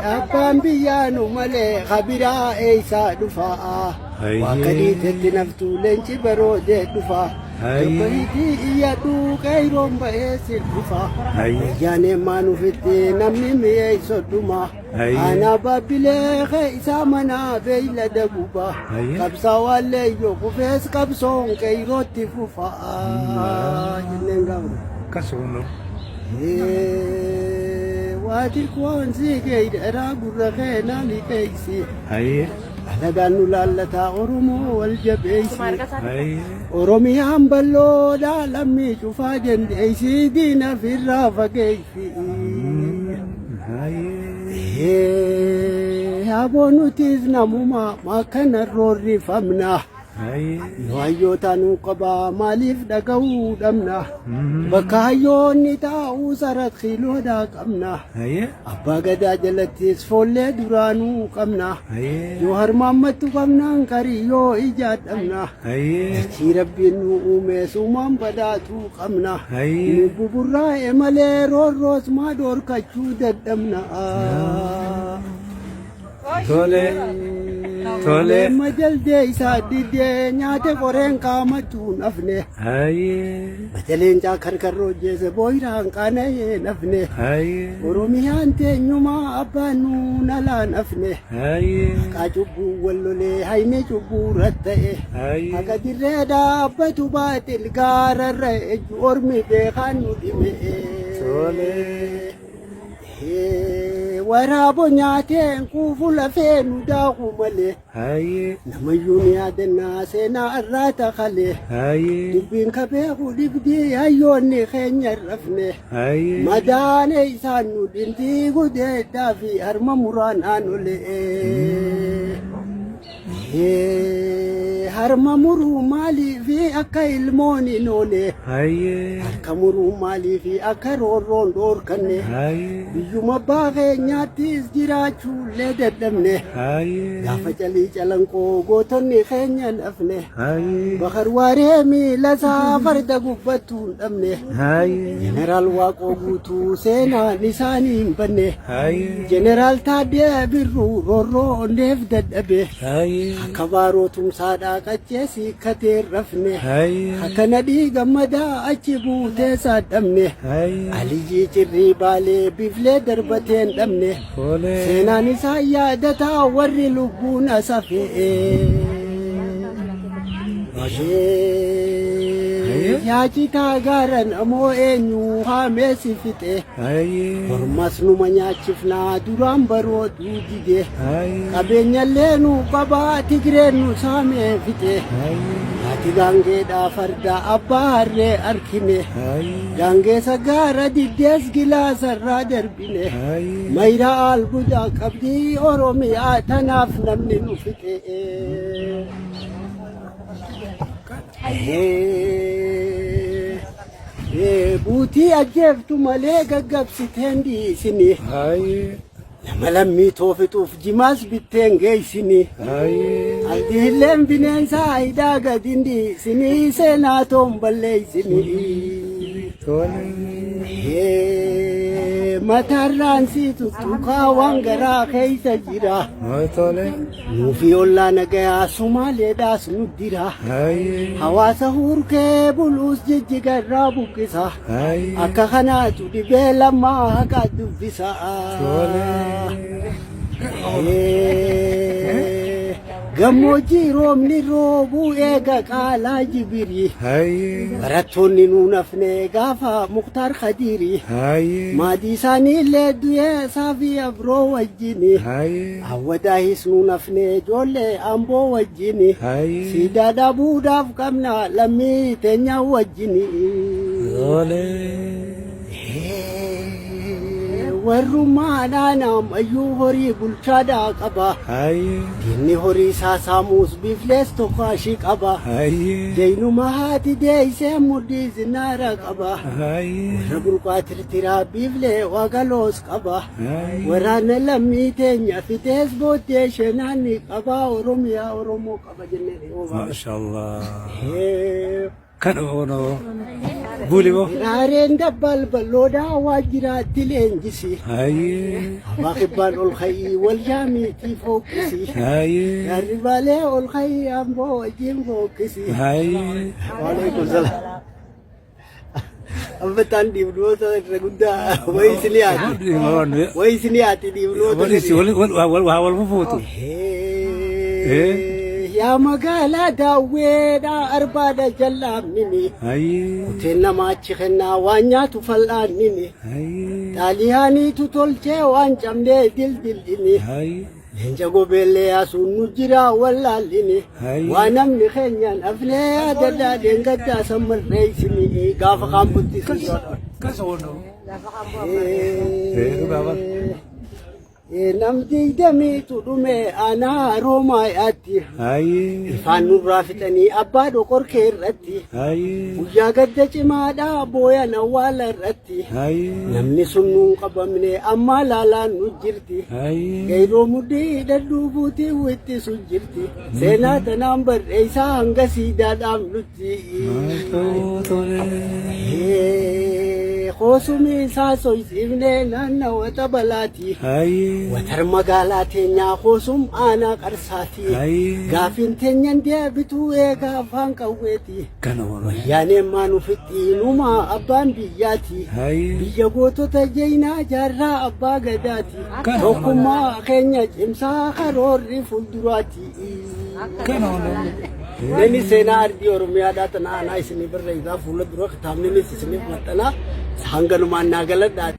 Abbaan biyyaa nu malee kabiraa eeysaa dhufaa. Waa kadiitetti naftuu leenci baroodee dhufa. Gabbahiitii iyyadhu qeeyroon ba'ee si dhufa. Wayyaaneen maa nufitti namni mi'eeyso dhuma. Aanaa Baabbilee keeysaa manaa beeylada guba. Qabsaawaallee yoo kufees qabsoon qeeyrootti fufa. Jenneen gaafa. Akkasuma. Waati koon si geeydaraa gurra kee naa liqeeysi. Hayyee. Alagaan nu laallataa Oromoo wal jabeeysi. Hayyee. Oromiyaan bal'oodha lammii cufaa dandeeysi diina firraa fageeysi. Hayyee. Aboo nutis namuma makkana roorrifamna. Hayyee. Yoo hayyoota nuu qabaa maaliif dhaga'uu dhabna? Bakka hayyoonni taa'uu sarat kiiloodhaa qabna. Hayyee. Abbaa gadaa jalattis foollee duraanuu qabna. Hayyee. Yoo harmaammattu qabnaan qarii yoo ijaa dhabna. Hayyee. Dachii rabbiin nu uume suumaan badhaatuu qabna. Hayyee. Nu buburraa'e malee roorroos maa dhoorkachuu dadhabna. Tole. Tole. Leemma jaldee isaa diddee nyaate qoreen qaamachuu nafne. Hayyee. Mata leencaa karkarroo jeese booyiraan qaana'ee nafne. Hayyee. Oromiyaan teenyumaa abbaan nuun alaa nafne. Hayyee. Haqaa cubbuu wallolee hayni cubbuu ratta'e. Hayyee. Haqa dirree dhaabbatu baaxil gaararra ejju ormi beekaan nu dhime. Tole. Waraabo nyaateen quufu lafee nu daaku malee. Hayyee. Namayyuu ni yaadannaa seenaa irraa takalee. Hayyee. Dubbiin ka beeku dhibdii hayyoonni keenya hin rafne. Hayyee. Madaane isaan nu dhintii gudeeddaa fi harma muraan aanolee. Harma muruu maaliifi akka ilmoon hin oole. Hayyee. Harka muruu maaliifi akka roorroon dhoorkanne. Hayyee. Biyyuma abbaa keenyaattis jiraachuullee dadhabne. Hayyee. Gaafa calii calanqoo gootonni keenya nafne. Hayyee. Bakar waaree miila isaa farda gubbattuu hin dhabne. Hayyee. Jeneraal Waaqoo guutuu seenaan isaanii hin banne. Hayyee. Jeneraal Taaddee Birruu roorroo onneef dadhabe. Hayyee. Akka baaroo tumsaadhaa qaccee siikkatee hin rafne. Hayyee. Akka nadhii gammadaa achi buutee saadhamne. Hayyee. Aliyyii cirrii baalee biflee darbatee hin dhabne. Tole. Seenaan isaa yaadataa warri lubbuun asafe. Yaacitaa gaaran amoo eenyu haamee si fixe. Hayyee. Hormas numa nyaachifnaa duraan barooduu dide. Hayyee. Qabeenyallee nu qabaa Tigreen nu saamee fixe. Hayyee. Haati gaangeedhaa farda abbaa harree arkine. Hayyee. Gaangeessa gaara diddees gilaasarraa darbine. Hayyee. Mayra albuudaa qabdii Oromiyaa tanaaf namni nu fixe. Buutii ajjeeftu malee gaggabsiteen dhiisini. Hayyee. Nama lammii toofituuf jimaas bitteen geessini. Hayyee. Abdiilleen bineensa hidhaa gadi hin dhiisini seenaa toon balleessini. Tole. Mataarraan si tuttuqaa waan garaa keessa jira. Tole. Nuufi ollaa nagayaa Somaaleedhaas nu dira. Hayyee. Hawaasa hurkee buluus jijjiga irraa buqqisa. Hayyee. Akka kanaatu dhibee lammaa haqa dubbisa. Tole. Gammoojjii roobni roobuu eega qaalaa jibirii. Hayyee. Barattoonni nuun hafne gaafa Muktaar Khadiiri. Hayyee. Maatii isaanii illee du'ee saafii abroo wajjini. Hayyee. Awwadaahis nuun hafne ijoollee amboo wajjini. Hayyee. Siidaa dhabuudhaaf qabna lammii teenya wajjini. Tole. Warrummaadhaan ammayyuu horii bulchaadhaa qaba. Hayyee. Diinni horii isaa saamuus biiflees tokko ashii qaba. Hayyee. Jeenuma haati deeysee mudhii zinaara qaba. Hayyee. Warra burqaa tirtiraa biiflee wagaloos qaba. Hayyee. Waraana lammii teenya fitees booddee shenaanni qaba. Oromiyaa Oromoo qaba jennee. Maashaallah. Kan oonoo. Buli boo. Raareen dabbaal balloodhaa waajjiraatti leenjisi. Hayyee. Abbaa kibbaan ol ka'ii wal jaamiitii fooqqisi. Hayyee. Gaarri baalee ol ka'ii amboo wajjin fooqqisi. Hayyee. Waalaikum salaam. Amma taan dhiibnoota irra guddaa wayi isin yaati. Wayi isin yaati dhiibnoota. Waa wal fufuutu. Yaa magaalaa daawweedhaa arbaadha jallaamnini. Hayyee. Kuteen namaa achi kennaa waan nyaatu fal'aannini. Hayyee. Xaaliyaaniitu tolchee waan cabnee dildildini. Hayyee. Leenca gobeellee yaasuun nu jira wallaallini. Hayyee. Waa namni keenyaan hafnee yaadadhaa dheengaddaa sammarreessini gaafa kaan buttisi. Kasa wannoo. Dhugaa bara. Nam digdamiitu dhume aanaa Roomayaatti. Hayyee. Ifaan nurraa fixanii abbaa dhoqorkee irratti. Hayyee. Guyyaa gadda cimaadhaa booyan awwaala irratti. Hayyee. Namni sun nuun qabamne ammaa laalaan nu jirti. Hayyee. Geeroo mudhii hidhadhuu buutii wittisu jirti. Seenaa tanaan barreessaa hanga siidaadhaaf nutti. Tole. Koosumii isaa soysiifnee naannawa xabalaati. Hayyee. Watar magaalaa teenyaa koosum aanaa qarsaati. Hayyee. Gaafiin teenyan deebituu eegaa afaan qawweeti. Kana wal. Wayyaaneen maan ufitti inumaa abbaan biyyaati. Hayyee. Biyya gootota jeenaa jaarraa abbaa gadaati. Kana Tokkummaa keenya cimsaa karoorri fuulduraati. Kana wal. Namni seenaa ardii Oromiyaadhaa tana aanaa isinii barreessaa fuula dura kitaabninis isiniif maxxanaa hanganumaan naa galadhaa.